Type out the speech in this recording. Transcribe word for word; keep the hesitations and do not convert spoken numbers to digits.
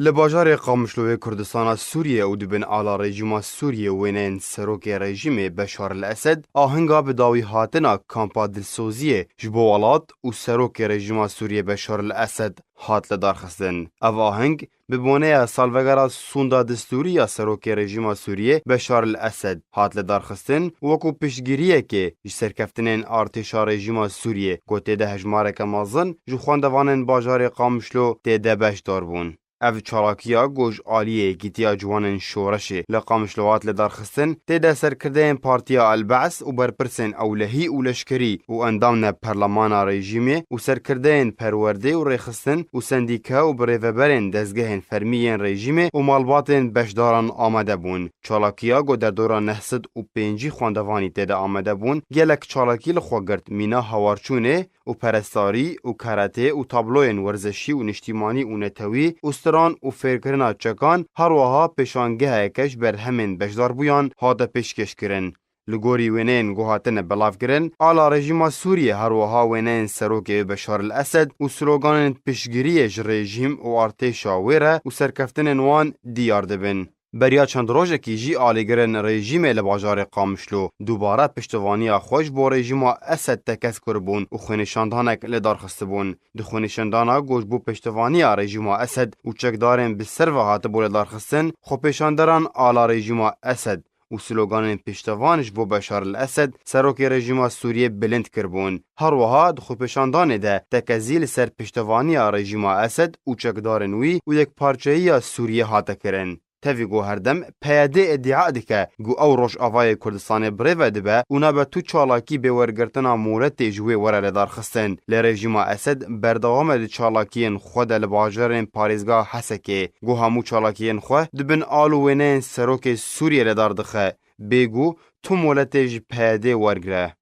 Li bajarê Qamişlo yê Kurdistana Sûriyê û di bin ala rejîma Sûriyê wêneyên serokê rejîmê Beşar el Esed ahinga bi dawî hatina kampa dilsoziyê ji bo welat û serokê rejîma Sûriyê Beşar el Esed hat lidarxistin. Ev aheng bi boneya salvegera sûnda distûrî ya serokê rejîma Sûriyê Beşar el Esed hat lidarxistin û wekû piştgiriyekê ji serkeftinên artêşa rejîma Sûriyê ku tê de hejmareke mezin ji xwendevanên bajarê Qamişlo tê de beşdar bûn. Ev çalakiya ku ji aliyê Yekîtiya Ciwanên Şoreşê li Qamişlo hat lidarxistin, tê de serkirdeyên Partiya El-Be's û berpirsên ewlehî û leşkerî û endam ne perlemana rejîmê û serkirdeyên perwerdê û rêxistin û sendîke û birêveberên dezgehên fermî yên rejîmê û malbatên beşdaran amade bûn. Çalakiya ku derdora neh sed û pêncî xwendevanî tê de amade bûn, gelek çalakî li xwe girt, mîna hawarçûnê, û perestarî û karatê û tabloyên werzeşî û niştîmanî û netewî û stiran û fêrkirina çekan, her wiha pêşangeheke ji berhemên beşdarbûyan hate pêşkêşkirin. Li gorî wêneyên ku hatine belavkirin, ala rejîma Sûriyê her wiha wêneyên serokê Beşar el Esed û sloganên piştgiriyê ji rejîm û artêşa wê re û serkeftinên wan diyar dibin. Beriya çend rojekî jî alîgirên rejîmê li bajarê Qamişlo dubare piştevaniya xwe ji bo rejîma Esed tekez kiribûn û xwênîşandanek li dar xistibûn. Di xwênîşandana ku ji bo piştevaniya rejîma Esed û çekdarên bi ser ve hatibû lidarxistin, xwepêşanderan ala rejîma Esed û sloganên piştevan ji bo Beşar el Esed, serokê rejîma Sûriyê bilind kiribûn. Her wiha di xwepêşandanê de tekezî li ser piştevaniya rejîma Esed û çekdarên wî û yekparçeyiya Sûriyê hate kirin. Tevî ku herdem P Y D îdia dike ku ew Rojavayê Kurdistanê birêve dibe û nabe tu çalakî bê wergirtina moletê ji wê were lidarxistin. Lê rejîma Esed berdewam e di çalakiyên xwe de li bajarên parêzgeha Hesekê. Ku hemû çalakiyên xwe di bin al û wêneyên serokê Sûriyê li dar dixe. Bê ku tu moletê ji P Y D wergire.